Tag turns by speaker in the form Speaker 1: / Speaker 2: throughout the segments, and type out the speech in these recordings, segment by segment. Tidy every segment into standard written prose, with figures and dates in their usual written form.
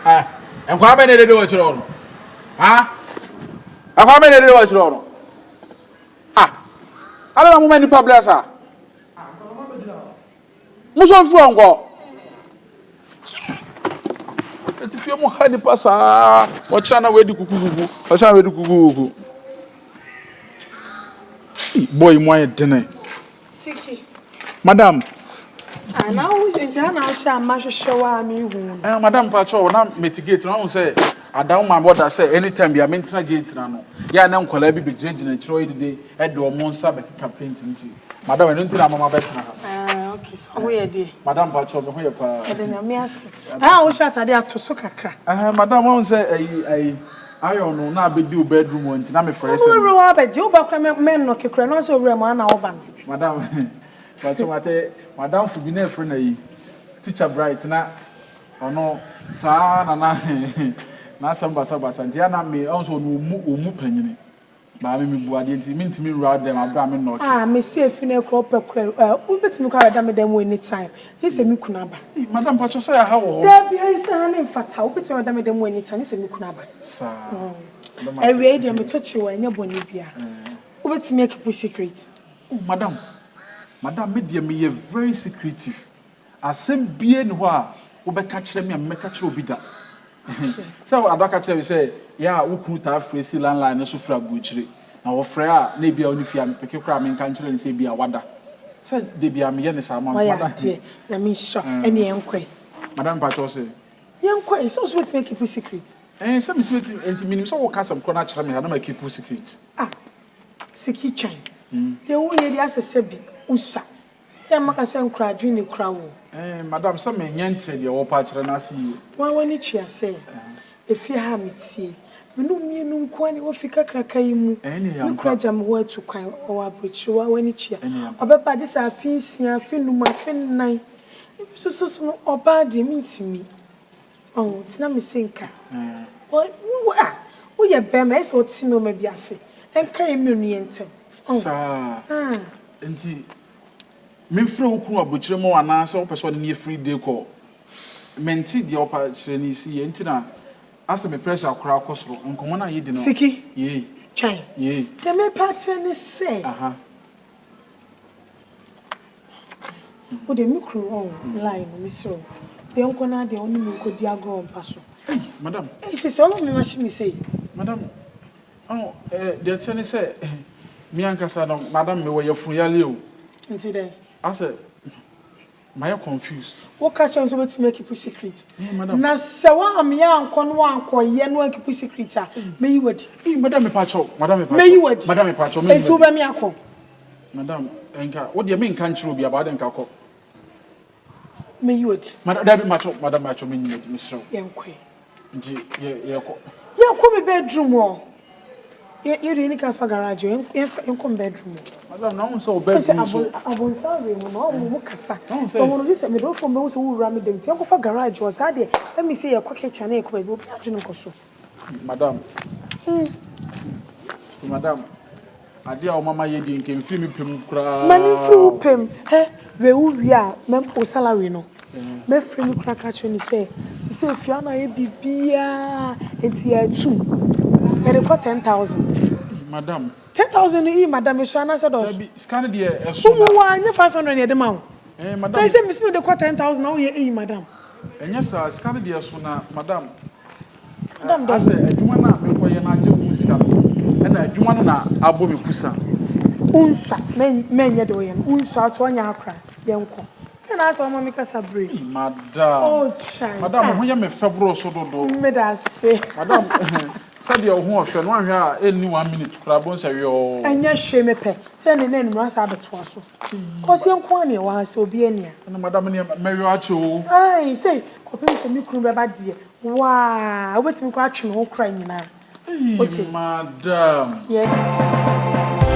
Speaker 1: Eh, nkwadaa bɛn na ɛdede wɔ akyerɛ no? Ha? Nkwadaa bɛn na ɛdede wɔ akyerɛ no? Ah, ada na mo ma nipa brɛ saa? Mo sɔ mfiri hɔ nkɔ. Eti fie mo ha nipa saa. Ɔkyerɛ na wadi kukukuku. Ɔkyerɛ na wadi kukukuku. Boy mu ayɛ dene.
Speaker 2: Siki.
Speaker 1: Madam.
Speaker 2: Ah, na wo nti ha na wohyɛ a mahwehwɛ wo a mehu no.
Speaker 1: Eh, madam pa kyɛw na mete gate na wo sɛ ada wo ma bɔda sɛ anytime bia mentena gate na no. Ya na nkwadaa bi bɛgyinagyina akyire hɔ dede ɛde ɔmo nsa bɛkeka paint nti. Madam ɛno nti na mama bɛtena ha.
Speaker 2: Ah, okay. So ho yɛ deɛ.
Speaker 1: Madam pa kyɛw me ho yɛ paa.
Speaker 2: Ɛde nyame ase. Ah, wohyɛ atade ato so kakra.
Speaker 1: Eh, madam wo sɛ ayi ayi iron no na abɛdi wo bedroom hɔ nti na mefrɛ sɛ.
Speaker 2: Wo wura abɛgye wo ba kora mɛ nnɔke kora na sɛ owura mu ana wo ba no.
Speaker 1: Madam, pacho mate, madam fo bi na ɛfrɛ no ayi, teacher Bright na ɔno saa na na n'asɛm basabasa nti ya na me ɔno sɛ ɔno ɔmu ɔmu panyini baa me mebu adeɛ nti mentumi nwura dɛm abere a me nnɔke.
Speaker 2: Ah, me se efi na ekura ɔpɛ kura eh, wobɛtumi kora abɛda me dɛm wɔ anytime gye sɛ me kunu aba.
Speaker 1: Ei, madam pacho sɛ aha wɔ hɔ.
Speaker 2: Dabi ayi sɛ ha ne mfata wobɛtumi abɛda me dɛm wɔ anytime gye sɛ me kunu aba.
Speaker 1: Saa.
Speaker 2: Awiei deɛ meto kye wɔ ɛnyɛ bɔne bia. Wobɛtumi akeep secret.
Speaker 1: Oh madam, madam me deɛ meyɛ very secretive. Asɛm biara ni hɔ a wobɛka kyerɛ me a mɛka kyerɛ obi da. Sɛ ada ka kyerɛ me sɛ yɛ a wo kunu taa frɛ si landline no so firi aburokyire na wɔfrɛ a na ebi a ɔne fie a mepeke koraa menka nkyerɛ no sɛ ebi a wada. Sɛ da bi a meyɛ ne saa ma
Speaker 2: Wayɛ
Speaker 1: madam.
Speaker 2: adeɛ nyame nhyira wo ɛne yɛnkɔ ɛ.
Speaker 1: Madam mpakyɛw sɛ.
Speaker 2: Yɛnkɔ ɛ sɛ wo so wobɛtumi akeep secret.
Speaker 1: Ɛn sɛ mesi bɛtumi nti menim sɛ woka asɛm korɔ no akyerɛ me ha na ma keep secret.
Speaker 2: Ah Siki twɛn. Deɛ woyɛ deɛ asɛ sɛ bi wosua. Yɛ a maka sɛ nkura adwene na ekura wo.
Speaker 1: Eh madam sɛ menyɛ nte deɛ wɔpɛ akyerɛ no ase yie.
Speaker 2: Woa w'ani tua sɛ efie ha a metie yi, me ne wo mmienu nko ara na ɛwɔ fi kakraka yi mu.
Speaker 1: Ɛnneɛ
Speaker 2: Me
Speaker 1: ampa.
Speaker 2: kunu agya me hɔ atu kwan, ɔwɔ aburokyire, woa w'ani tua.
Speaker 1: Ɛnneɛ ampa.
Speaker 2: Ɔbɛba gye sɛ afe nsia, afe nnum, afe nnan. Nso so no, ɔbaa deɛ mentumi. Ɔho nti na mese nka wo wo a woyɛ bɛrima ɛyɛ sɛ ɔte nneɛma bi ase ɛnka yɛn mmienu yɛn ntɛm. Ɔho.
Speaker 1: Saa.
Speaker 2: Ah.
Speaker 1: Nti memfrɛ wo kunu abokyire ma wo anaa sɛ wopɛ sɛ ɔne no yɛ free day kɔ? Mente deɛ wopa kyerɛ no si yɛ nti na asɛ me pressure koraa kɔ soro nkɔmmɔ no a yɛdi no.
Speaker 2: Siki.
Speaker 1: Yei.
Speaker 2: Twɛn.
Speaker 1: Yei.
Speaker 2: Deɛ mepa akyerɛ ne sɛ.
Speaker 1: Aha.
Speaker 2: Wo deɛ me kunu ɔn line no mesrɛ wo deɛ nkɔ na deɛ ɔne me nkɔ di agorɔ wɔ mpa so.
Speaker 1: Ei madam.
Speaker 2: Ei sese ɔma me mahye me sei.
Speaker 1: Madam ɔn eh deɛ ɛteɛ ne sɛ me ankasa no madam mewɔ yafunu yareɛ o.
Speaker 2: Nti dɛn?
Speaker 1: Asɛ mayɛ confused.
Speaker 2: Wo ka kyerɛ me sɛ wobɛtumi akeep secret.
Speaker 1: Eh madam.
Speaker 2: Na sɛ woammeyɛ ankɔ na woankɔ yɛ na woankeep secret a mɛyi wo adi.
Speaker 1: Ei madam mepakyɛw madam mepakyɛw.
Speaker 2: Mɛyi wo adi.
Speaker 1: Madam mepakyɛw mɛyi
Speaker 2: Enti
Speaker 1: wo adi.
Speaker 2: wobɛme akɔ?
Speaker 1: Madam, nka wo deɛ menka nkyerɛ obi aba, wode nka kɔ.
Speaker 2: Meyi wo adi.
Speaker 1: Madam, dabi, makyɛw, madam, makyɛw, menyi adi, mesrɛ wo.
Speaker 2: Yɛnkɔ ɛ.
Speaker 1: Nti, yɛ, yɛkɔ.
Speaker 2: Yɛnkɔ me bedroom hɔ. Yɛ, yɛ deɛ yɛni kan fa garage hɔ, yɛn, yɛnkɔ me bedroom hɔ.
Speaker 1: Madam, na wohu sɛ wo bedroom nso.
Speaker 2: Sɛ abonsan wei mu no, ɔmo mo kasa.
Speaker 1: Wohu sɛ.
Speaker 2: Ɔmo no, gye sɛ mede wo phone bɛhu sɛ wowura me dam, nti yɛnkɔ fa garage hɔ, saa deɛ, ɛmi sɛ yɛkɔ kitchen anaa yɛkɔ baabi, obi adwene nkɔ so.
Speaker 1: Madam. Mm. Madam, adeɛ a wɔma yɛ deɛ nka mfiri me pɛ mu koraa.
Speaker 2: Ma ne mfiri wo pɛ mu. Hɛ, wei wo wie a, mɛ wo salary no. Mɛfrɛ me kunu aka akyerɛ no sɛ, sisi efie ano ayɛ biribiara, nti yɛatum. Yɛde kɔ 10,000.
Speaker 1: Madam.
Speaker 2: 10,000 no, ii madam, esua anaasɛ dɔɔso?
Speaker 1: Dabi, sika no deɛ ɛso
Speaker 2: Wo
Speaker 1: na.
Speaker 2: mu wa, nyɛ 500 na yɛde ma wo.
Speaker 1: Eh, madam.
Speaker 2: Na sɛ mesi mede kɔ 10,000 na woyɛ eyi madam.
Speaker 1: Ɛnyɛ saa, sika no deɛ ɛso na madam.
Speaker 2: Madam dɛn?
Speaker 1: Asɛ adwuma no a mekɔyɛ no agye ho sika no, ɛna adwuma no na abɔ me pusa.
Speaker 2: Wonsua, mɛnyɛ deɛ woyɛ no, wonsua ato ɔnyɛ akora, yɛnkɔ. Sɛ na asɛ wama me kasa bere.
Speaker 1: Ei madam.
Speaker 2: Oh kyan.
Speaker 1: Madam, wo ho yɛ me fɛ boro so dodo.
Speaker 2: Meda ase.
Speaker 1: Madam, sɛdeɛ wo ho ɔfɛ no, woanhwɛ a ɛnni one minute koraa, bohu sɛ yɔɔ.
Speaker 2: Ɛnyɛ hwee, mepɛ sɛ ɛne na anwummerɛ asa abɛtoa so. Cause yɛn nko ara na yɛwɔ ha, sɛ obi ani a.
Speaker 1: Ɛna madam neɛ mɛyɔ akyɛ o.
Speaker 2: Ae, sei kɔpem sɛ me kunu bɛba deɛ, waa, wobɛtumi koraa atwe me ho kora nyinaa.
Speaker 1: Ei
Speaker 2: Wote?
Speaker 1: madam.
Speaker 2: Yeah.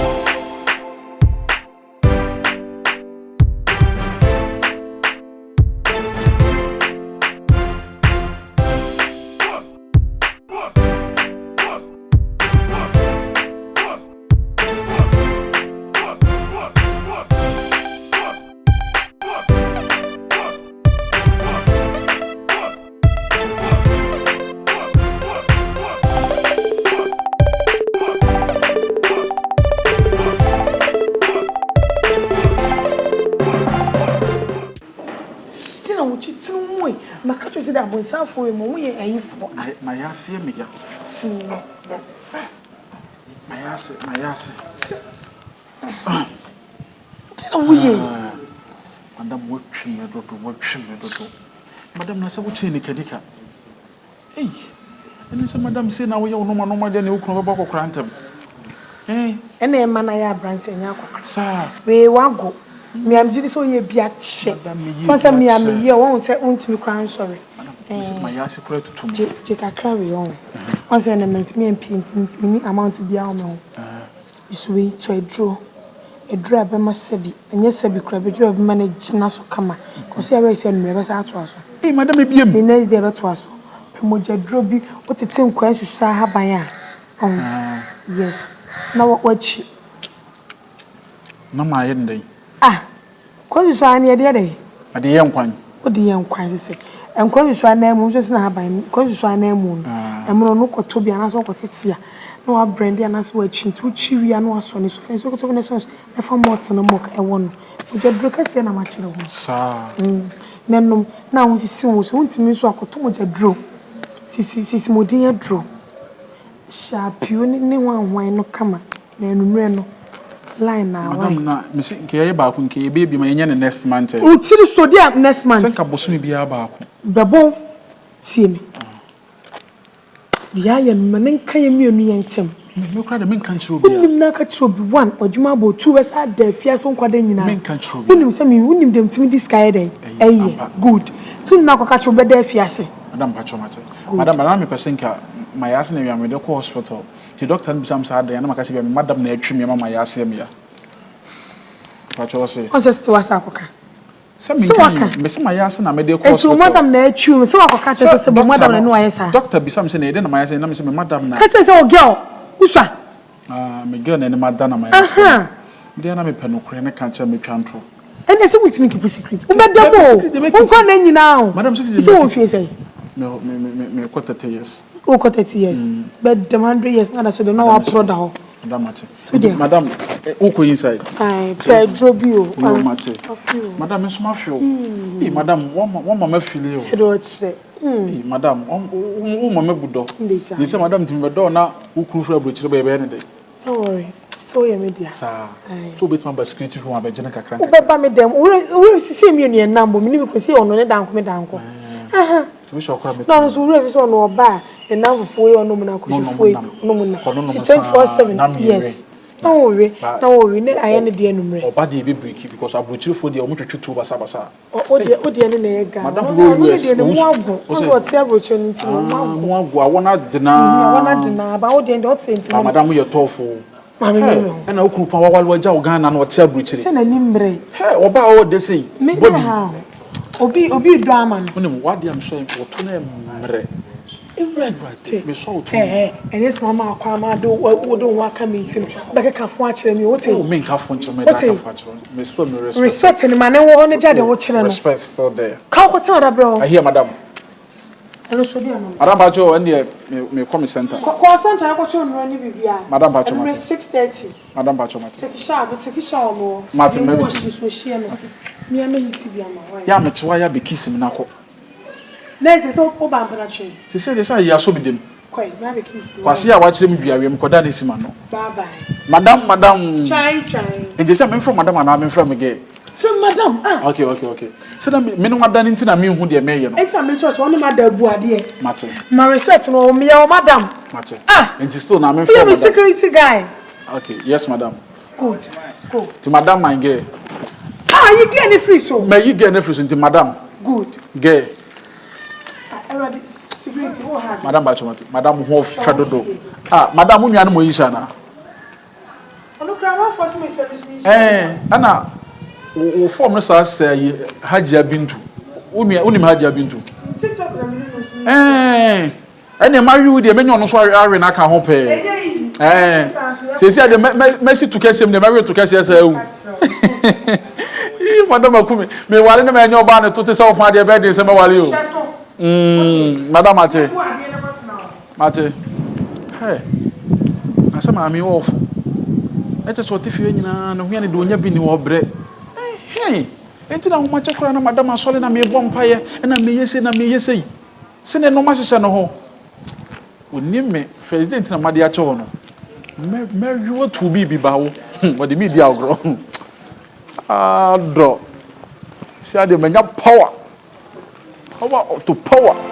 Speaker 2: Tene wo mu ei. Maka kyerɛ wo sɛ dɛ abonsamfoɔ wei mu ɔmo yɛ ayifoɔ ah.
Speaker 1: Mayɛ aseɛ me ya.
Speaker 2: Tene wo mu.
Speaker 1: Mayɛ ase, mayɛ ase.
Speaker 2: Te. Nti na woyɛ yi.
Speaker 1: Ah, madam woatwi me dodo, woatwi me dodo. Madam na sɛ wokyɛn nikanika. Ei, ɛne sɛ madam sei na woyɛ wo nɔɔma nɔɔma deɛ ne wo kunu bɛbɔ akɔkora ntɛm. Eh.
Speaker 2: Ɛna ɛma no ayɛ aberante ɛnyɛ akɔkora.
Speaker 1: Saa.
Speaker 2: Wei wago. Me a megye di sɛ woyɛ bi akyɛ.
Speaker 1: Madam meyɛ
Speaker 2: Fɔn sɛ
Speaker 1: bi
Speaker 2: me a
Speaker 1: akyɛ.
Speaker 2: meyɛ wɔn sɛ wontumi koraa nsɔre.
Speaker 1: Madam, mese mayɛ ase koraa tutu me.
Speaker 2: Gye gye kakra wei wɔn. Wɔn sɛ ɛnɛ mantumi ampie nti mentumi ni amount biara wɔ me ho. Nso wei tɔ aduro. Aduro a ɛbɛma sɛbi, ɛnyɛ sɛbi koraa, aduro a ɛbɛma no agyina so kama. Kɔ so yɛ sɛ mmerɛ ɛbɛsan atoa so.
Speaker 1: Ei madam ebiem.
Speaker 2: The next day ɛbɛtoa so. Pɛ mogya duro bi, wotete nkwan susu ahaban a, ɔho, yes, na wakyi.
Speaker 1: Na mayɛ no dɛn?
Speaker 2: Ah! Nkwan susu ara no yɛde yɛ dɛn?
Speaker 1: Yɛde yɛ nkwan.
Speaker 2: Wode yɛ nkwan sese. Nkwan susu ananmu nso sɛ n'ahaban no, nkwan susu ananmu no, ɛmono no wokɔtɔ bi anaasɛ wokɔtete a, na woabrɛnde anaasɛ woatwi. Nti wotwi wie a na woasɔ ne so. Fa nsuo ketewa bi na sɔ ne so na fa malt no mɔk ɛwɔ no. Mogya duro kɛseɛ na makyerɛ wo no.
Speaker 1: Saa.
Speaker 2: Na nom na wo sisi wo so. Wontumi nso a kɔtɔ mogya duro. Sisi sisi modin aduro. Hyɛ apio ne ne hwanhwan no kama. Na anwummerɛ no, line na
Speaker 1: Madam
Speaker 2: why?
Speaker 1: na mese nka yɛyɛ baako nka yɛbɛyɛ bi ma yɛnyɛ no next month ɛ.
Speaker 2: Wo tiri so deɛ next month.
Speaker 1: Sɛ nka bosome biara baako.
Speaker 2: Bɛbɔ tie me. Deɛ ayɛ no ma no nka yɛn mmienu yɛn ntɛm.
Speaker 1: Me me koraa deɛ menka nkyerɛ obiara.
Speaker 2: Wonim na aka kyerɛ obi one ɔdwuma abɔ two bɛsa ada afiase wo nkwa da nyinaa.
Speaker 1: Menka nkyerɛ obiara.
Speaker 2: Wonim sɛ me wonim deɛ metumi de sika yɛ dɛn
Speaker 1: Ɛyɛ
Speaker 2: ɛyɛ
Speaker 1: ampa.
Speaker 2: good. Nti wonim na akɔka kyerɛ obi bɛda afiase.
Speaker 1: Madam mpakyɛw mate.
Speaker 2: Good.
Speaker 1: Madam na mepɛ sɛ nka mayɛ ase na awia mede kɔ hospital. Nti doctor no bisa me sɛ adɛn a na maka sɛ bia me madam na atwi me ama mayɛ aseɛ me ya. Mpakyɛ wo se.
Speaker 2: Ɔn sɛ still wasa akɔka.
Speaker 1: Sɛ
Speaker 2: Sɛ
Speaker 1: menka
Speaker 2: waka.
Speaker 1: yi, mese mayɛ ase na mede kɔ
Speaker 2: Nti wo
Speaker 1: hospital.
Speaker 2: madam na atwi wo no, sɛ wakɔka kyerɛ sɛ
Speaker 1: Sɛ
Speaker 2: sɛ bo
Speaker 1: doctor
Speaker 2: madam na
Speaker 1: no,
Speaker 2: ne wayɛ saa.
Speaker 1: doctor bisa me sɛ na ɛdɛn na mayɛ ase na mese me madam na.
Speaker 2: Ka kyerɛ sɛ wo girl, wosua.
Speaker 1: Ah, me girl na ɛne mada na mayɛ ase.
Speaker 2: Ahaa.
Speaker 1: Me deɛ na mepɛ nokorɛ ne ka kyerɛ metwa ntorɔ.
Speaker 2: Ɛnna sɛ wontumi nkeep secret. Wobɛda mu o, wo nkwa nna nyinaa o.
Speaker 1: Madam secret
Speaker 2: Sɛ wɔ mfie sɛn?
Speaker 1: Me me me mekɔ 30 years.
Speaker 2: Wokɔ 30 years. Bɛda mu 100 years na da so de na waporɔ da hɔ.
Speaker 1: Madam mate. Nti madam wokɔ inside.
Speaker 2: Ae, pɛ aduro bi o.
Speaker 1: Yo mate. Madam me nso mafe o. Ee madam wama wama ma feel o.
Speaker 2: Hwɛ deɛ ɔkyerɛ.
Speaker 1: Ee madam woma mabu dɔ. Ni sɛ madam ntumi bɛdɔ na wo kunu firi aburokyire bɛyɛ bɛyɛ ne dɛ.
Speaker 2: Don't worry, still yɛ me dea.
Speaker 1: Saa. So wobɛtumi aba security room abɛgye no kakra nkakra.
Speaker 2: Wobɛba me dɛm. Wo werɛ fi sɛ mmienu yɛn nam bɔ, me ne me kunu sɛ ɔno ne danko me danko. Aha.
Speaker 1: Nti wohyɛ ɔkora mɛtumi.
Speaker 2: Na ɔno nso wo werɛ fi sɛ ɔno ɔba a ne nnamfofoɔ yi ɔnom na akɔhwifoɔ yi ɔnom na.
Speaker 1: Kɔnonom
Speaker 2: Ti
Speaker 1: saa
Speaker 2: 24/7
Speaker 1: na mmiere.
Speaker 2: yes. Na wɔwe na wɔwe ne ayɛ ne deɛ anummerɛ.
Speaker 1: Ɔba deɛ ɛbɛ breaki because aburokyirefoɔ deɛ wɔn twetwe tuo basabasa.
Speaker 2: Wo deɛ wo deɛ ne na ɛyɛ Ghana.
Speaker 1: Madamfo
Speaker 2: Ɔno
Speaker 1: bi wɔ
Speaker 2: ɔno ne
Speaker 1: US.
Speaker 2: deɛ ne mu
Speaker 1: ɔwɔ
Speaker 2: ago. Ɔsɛ ɔte aburokyire no nti ne mu ago.
Speaker 1: Mu ago awɔ no ade naa.
Speaker 2: Awɔ no ade naa ba wo deɛ deɛ ɔte nti.
Speaker 1: Ah madam yɛ tough o.
Speaker 2: Maame mi ho.
Speaker 1: Ɛna wo kunu pa wawale wagya wo Ghana na ɔte aburokyire.
Speaker 2: Sɛ n'ani mmere.
Speaker 1: Hɛ ɔba a ɔwɔ de sei.
Speaker 2: Me me ha obi obi dɔ ama no.
Speaker 1: Wonim w'adeɛ a mesɔ wɔto no mmerɛ.
Speaker 2: Awurade. Ɛɛ ɛnyɛ sɛ mama akɔ ama de wode wo ho aka me nti no wobɛkeka fo akyerɛ me wote.
Speaker 1: Oh menka fo nkyerɛ me da aka fo akyerɛ me still me respect.
Speaker 2: Respect no ma ne wɔ hɔ no gya de wo kyerɛ no.
Speaker 1: Respect still there.
Speaker 2: Ka wokɔtena da brɛ hɔ.
Speaker 1: I hear madam.
Speaker 2: Ɛno so bi ama me.
Speaker 1: Madam Pacho ɛndeɛ me kɔ me center.
Speaker 2: Kɔ kɔ center na kɔtɔ nnuro ne biribiara.
Speaker 1: Madam Pacho mate.
Speaker 2: Ɛnumere 6:30.
Speaker 1: Madam Pacho mate.
Speaker 2: Take shower me take shower me wɔ.
Speaker 1: Mate
Speaker 2: Me
Speaker 1: mɛbi.
Speaker 2: wɔ hye so hye no. Me a me hiti bi ama. Why?
Speaker 1: Ya me tewa ya be kiss me na kɔ.
Speaker 2: Na ɛsɛ sɛ woba mpena twe.
Speaker 1: Sesei deɛ sɛ ayi asɔ me dam.
Speaker 2: Kɔe, na abɛ kiss wo.
Speaker 1: Kwasi a wakyerɛ me dua wiem kɔda ne sim ano.
Speaker 2: Bye bye.
Speaker 1: Madam madam.
Speaker 2: Twan twan.
Speaker 1: Nti sɛ memfrɛ madam anaa memfrɛ me girl?
Speaker 2: Frɛ madam ah.
Speaker 1: Okay okay okay. Sɛ na me ne wo ada no nti na menhu deɛ meyɛ no.
Speaker 2: Nti na mekyerɛ sɛ ɔne mada abu adeɛ.
Speaker 1: Mate.
Speaker 2: Ma respect no meyɛ wo madam.
Speaker 1: Mate.
Speaker 2: Ah.
Speaker 1: Nti still na memfrɛ madam.
Speaker 2: Woyɛ me security guy.
Speaker 1: Okay, yes madam.
Speaker 2: Good, go.
Speaker 1: Nti madam my girl.
Speaker 2: Ah, yi girl ne firi so.
Speaker 1: Ma yi girl ne firi so nti madam.
Speaker 2: Good.
Speaker 1: Girl.
Speaker 2: Ah, Awurade, security, wo ha.
Speaker 1: Madam bacho mate. Madam ho fɛ dodo. Ah, madam mo nua no mo yi hyɛ ana?
Speaker 2: Ɔno kura ma fɔ si mi sɛ mi so mi hyɛ.
Speaker 1: Eh, ɛna wo form no saa sɛ yi Hajia Bintu. Wo nua, wo nim Hajia Bintu?
Speaker 2: TikTok na mi nim no so.
Speaker 1: Eh. Ɛnneɛ mawe wo deɛ mɛnya ɔno nso awe no aka ho pɛɛ. Ɛɛ seesei deɛ mɛsi to kɛseɛ mu deɛ mɛwe to kɛseɛ sɛ awu. Ii madam akumi meware ne mɛnyɛ ɔbaa ne to te sɛ wo paa deɛ ɛbɛyɛ den sɛ mɛware o. Mm, madam ate. Mate. Hɛ. Na sɛ maame yi ɔɔfo. Ɛkyɛ sɛ ɔte fie nyinaa ne ho yɛ ne deɛ ɔnya bi ne ɔbrɛ. Ɛhɛn. Enti na ahomakyɛ koraa na mada m'asɔre na mebɔ mpaeɛ na meyɛ sei na meyɛ sei. Sɛdeɛ nnoɔma hyehyɛ no ho. Ɔnim me first day nti na made akyɛ hɔ no. Mɛ mɛwe watu biribi ba wo. Wɔde me di agorɔ. Adɔ. Sia deɛ manya power. Power to power.